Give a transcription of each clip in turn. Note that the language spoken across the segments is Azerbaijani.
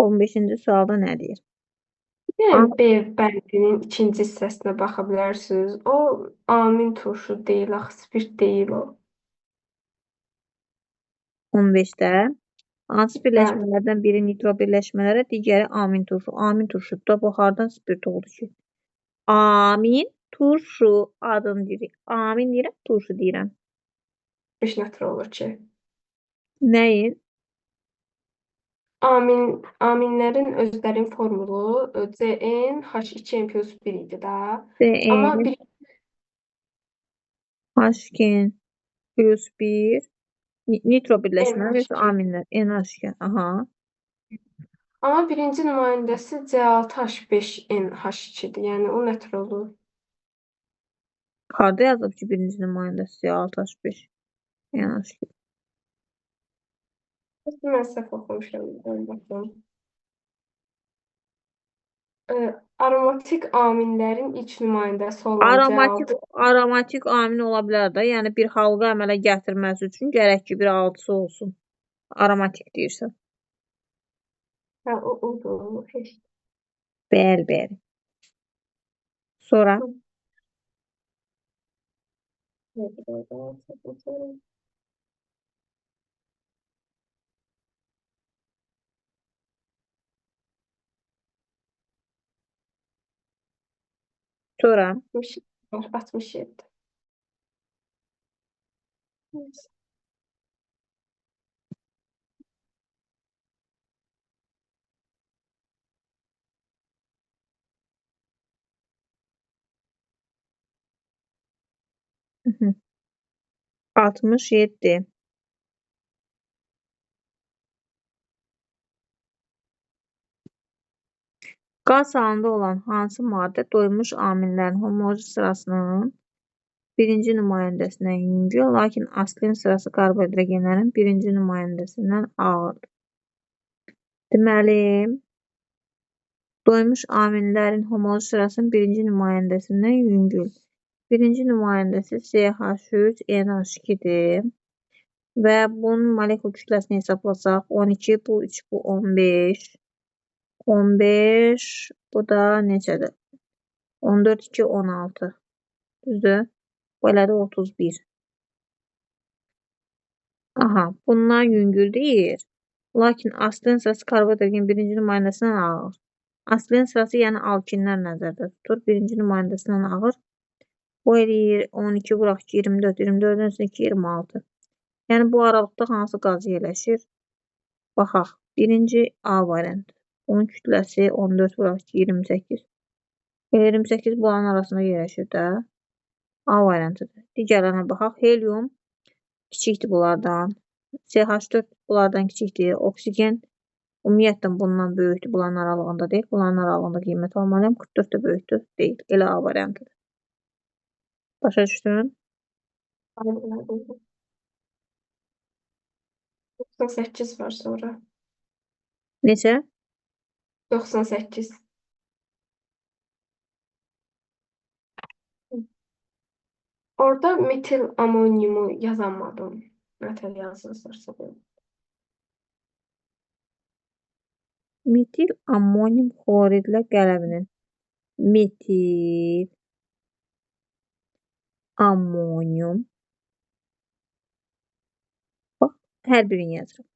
15-ci sualda nə deyir? Yəni B bəndinin ikinci hissəsinə baxa bilərsiniz. O amin turşu deyil, axı spirt deyil o. 15-də hansı Bəli. birləşmələrdən biri nitro birləşmələrə, digəri amin turşu? Amin turşu da bu hardan spirt oldu ki? Amin turşu adını deyirik. Amin deyirəm, turşu deyirəm. 5 nitro olur ki. Nəyin? Aminlərin özlərinin formulu CN H2N plus 1 idi də. Amma CN bir H2N plus 1 nitro birləşmələr yoxsa NH2. aminlər? NH2. Aha. Amma birinci nümayəndəsi C6H5NH2-dir. Yəni o nötr olur. Harda yazılıb ki, birinci nümayəndəsi C6H5 NH2? Mən səhv oxumuşam. Mən baxım. Aromatik aminlərin ilk nümayəndəsi olan Aromatik, C6 aromatik amin ola bilər də. Yəni bir halqa əmələ gətirməsi üçün gərək ki, bir altısı olsun. Aromatik deyirsən. Hə, o odur. Heç. Bəli, bəli. Sonra sonra 67. Neyse. 67. Qaz halında olan hansı maddə doymuş aminlərin homoloji sırasının birinci nümayəndəsindən yüngül, lakin asetilin sırası karbohidrogenlərin birinci nümayəndəsindən ağırdır? Deməli, doymuş aminlərin homoloji sırasının birinci nümayəndəsindən yüngül. Birinci nümayəndəsi CH3NH2-dir və bunun molekul kütləsini hesablasaq 12, bu 3, bu 15. 15, bu da neçədir? 14, 2, 16. Düzdür? Bu elədi 31. Aha, bundan yüngül deyir. Lakin asetilin sırası karbohidrogenin birinci nümayəndəsindən ağır. Asetilin sırası yəni alkinlər nəzərdə tutur. Birinci nümayəndəsindən ağır. Bu eləyir 12 vuraq ki, 24, 24-ün üstünə 2, 26. Yəni bu aralıqda hansı qaz yerləşir? Baxaq. Birinci A variantı. Onun kütləsi 14 vuraq ki, 28. Elə 28 bunların arasında yerləşir də. A variantıdır. Digərlərinə baxaq. Helium kiçikdir bunlardan. CH4 bunlardan kiçikdir. Oksigen ümumiyyətlə bundan böyükdür. Bunların aralığında deyil. Bunların aralığında qiymət almalıyam. 44 də böyükdür. Deyil. Elə A variantıdır. Başa düşdün? 98 var sonra. Neçə? 98. Orada metil amonyumu yazamadım. Nətər yazılırsa bu. Metil ammonium xloridlə qələvinin metil ammonium bax, hər birini yazıram.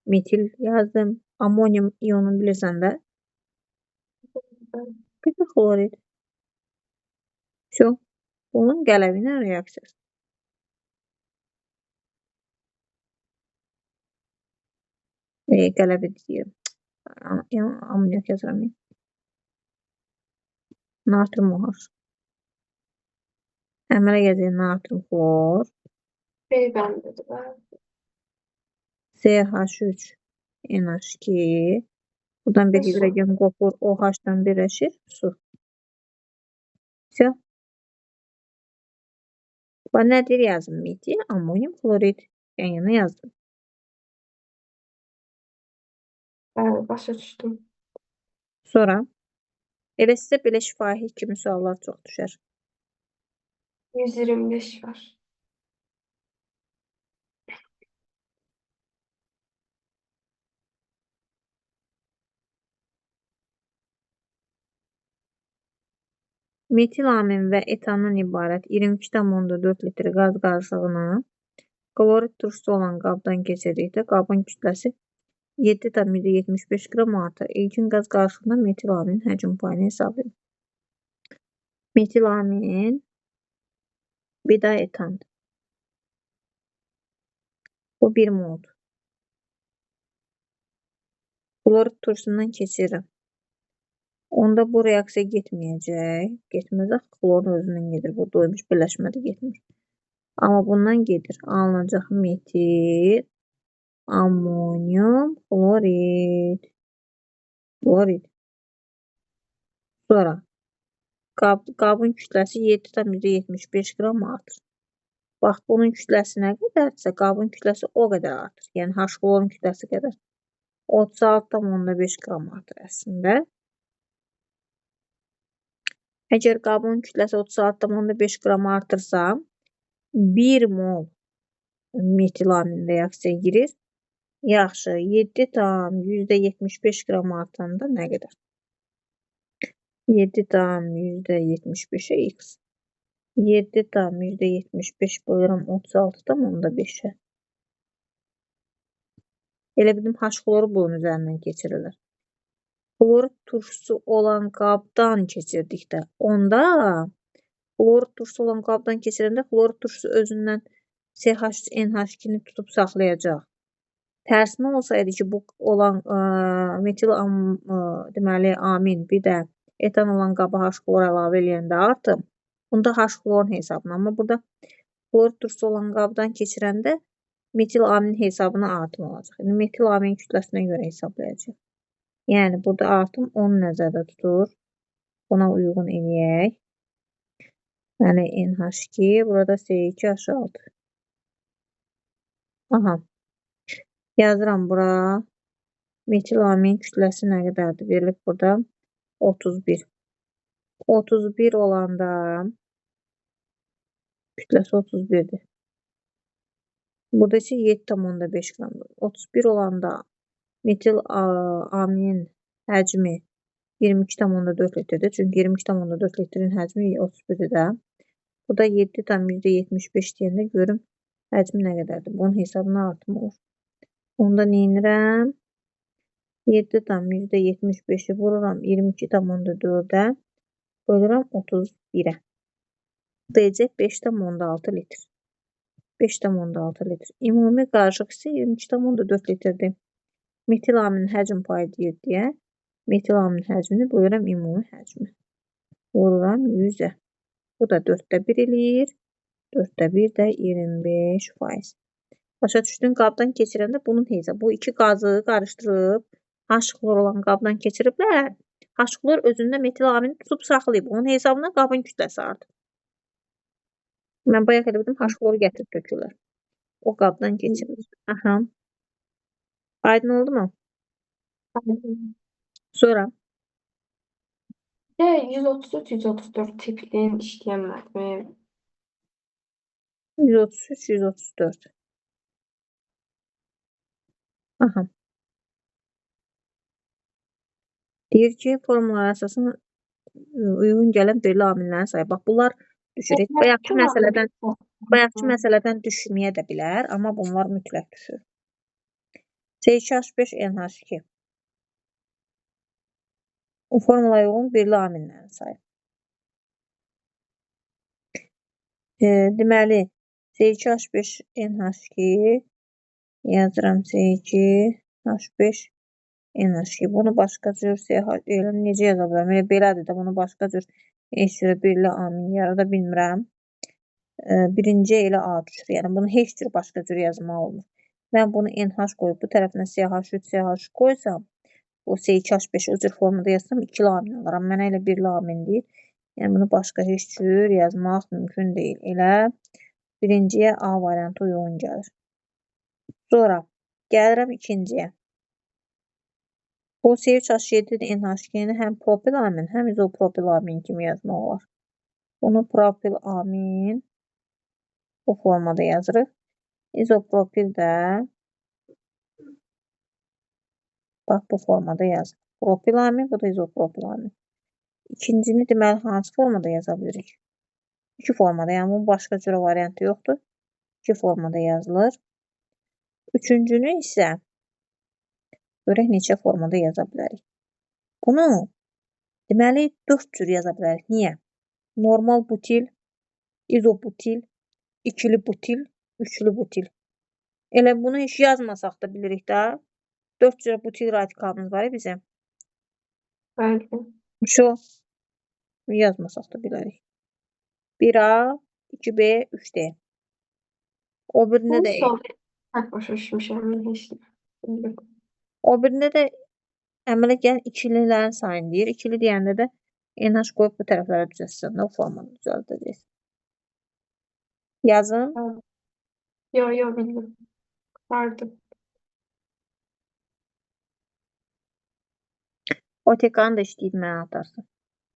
Metil yazdım. Ammonium iyonunu bilirsən də. Bir də xlorid. Vso. Bunun qələvi ilə reaksiyası. Qələvi deyirəm. Yəni, amonyak yazıram. Natrium OH. Əmələ gələcək natrium xlor. B bəndidir. Bəli. CH3 NH2. Buradan bir Su. hidrogen qopur, OH-dan birləşir, su. Vso. Bax, nədir yazım? Metil ammonium xlorid. Yan yana yazdım. Bəli, başa düşdüm. Sonra elə sizə belə şifahi kimi suallar çox düşər. 125 var. Metilamin və etandan ibarət 22,4 litr qaz qarışığını klorid turşusu olan qabdan keçirdikdə qabın kütləsi 7,75 qram artır. İlkin qaz qarışığında metilaminin həcm payını hesab edin. Metilamin bir daha etandır. Bu 1 moldur. Klorid turşusundan keçirirəm. Onda bu reaksiya getməyəcək. Getməz axı, klorun özündən gedir. Bu doymuş birləşmədə getmir. Amma bundan gedir. Alınacaq metil, amonyum, klorid. Klorid. Sonra qabın kütləsi 7,75 qram artır. Bax, bunun kütləsi nə qədərdirsə, qabın kütləsi o qədər artır. Yəni, H-klorun kütləsi qədər. 36,5 qram artır əslində. Əgər qabın kütləsi 36,5 qram artırsa, 1 mol metilamin reaksiyaya girir. Yaxşı, 7,75 qram artanda nə qədər? 7,75-ə x. 7,75 bölürəm 36,5-ə. Elə bildim, H-kloru bunun üzərindən keçirirlər. Klorid turşusu olan qabdan keçirdikdə, onda klorid turşusu olan qabdan keçirəndə klorid turşusu özündən CH-NH2-ni tutub saxlayacaq. Tərsinə olsaydı ki, bu olan metil deməli, amin, bir də etan olan qaba H-klor əlavə eləyəndə artım, bunda H-klorun hesabına. Amma burada klorid turşusu olan qabdan keçirəndə metil amin hesabına artım olacaq. Yəni, metil amin kütləsinə görə hesablayacaq. Yəni, burada artım onu nəzərdə tutur. Buna uyğun eləyək. Yəni, NH2, burada C2H6. Aha. Yazıram bura. Metil amin kütləsi nə qədərdir? Verilib burada 31. 31 olanda kütləsi 31-dir. Burada isə 7,5 qramdır. 31 olanda metil aminin həcmi 22,4 litrdir. Çünki 22,4 litrin həcmi 31-dir də. Burada 7,75 deyəndə görüm həcmi nə qədərdir. Bunun hesabına artım olur. Onda neynirəm? 7,75-i vururam 22,4-ə, bölürəm 31-ə. DC 5,6 litr. 5,6 litr. Ümumi qarışıq isə 22,4 litrdir. Metil aminin həcm payı deyir deyə metil aminin həcmini bölürəm ümumi həcmi. Vururam 100-ə. Bu da 4-də 1 eləyir. 4-də 1 də 25%. Başa düşdün? Qabdan keçirəndə bunun hesabı. Bu iki qazı qarışdırıb H-klor olan qabdan keçiriblər. H-klor özündə metil amini tutub saxlayıb. Onun hesabına qabın kütləsi artır. Mən bayaq elə bildim, H-kloru gətirib tökürlər. O qabdan keçirilir. Aha. Aydın oldu mu? Aydın. Sonra. Bir də 133-134 tiplinin işləyən mətni. 133, 134. Aha. Deyir ki, formulalara əsasən uyğun gələn birli amillərin sayı. Bax, bunlar düşür. Bayaqki məsələdən düşməyə də bilər, amma bunlar mütləq düşür. C2H5NH2. O formulaya uyğun birli amillərin sayı. Deməli, C2H5NH2 yazıram C2H5NH2. Bunu başqa cür elə necə yaza bilərəm? Elə belədir də, bunu başqa cür heç cürə birli amin yarada bilmirəm. Birinciyə elə A düşür. Yəni, bunu heç cür başqa cür yazmaq olmur. Mən bunu NH qoyub, bu tərəfinə CH3, CH qoysam, o C2H5 o cür formada yazsam, ikili amin alaram. Mənə elə birli amin deyir. Yəni, bunu başqa heç cür yazmaq mümkün deyil. Elə birinciyə A variantı uyğun gəlir. Sonra gəlirəm ikinciyə. Bu C3H7 NH2-ni həm propil amin, həm izopropil amin kimi yazmaq olar. Bunu propil amin bu formada yazırıq. İzopropil də bax bu formada yazırıq. Propil amin, bu da izopropil amin. İkincini deməli hansı formada yaza bilirik? İki formada, yəni bunun başqa cürə variantı yoxdur. İki formada yazılır. Üçüncünü isə görək neçə formada yaza bilərik. Bunu deməli 4 cür yaza bilərik. Niyə? Normal butil, izobutil, ikili butil, üçlü butil. Elə bunu heç yazmasaq da bilirik də. 4 cürə butil radikalımız var ya bizim. Bəli. Şu yazmasaq da bilərik. 1A, 2B, 3D. O birində Bu də sualı səhv başa düşmüşəm. Mən heç nə bilmirəm. O birində də əmələ gələn ikililərin sayını deyir. İkili deyəndə də NH qoyub bu tərəflərə düzəltsən də o formanı düzəldəcəksən. Yazın. Yo, yo, bildim. Vardı. OTK-nı da işləyib mənə atarsın.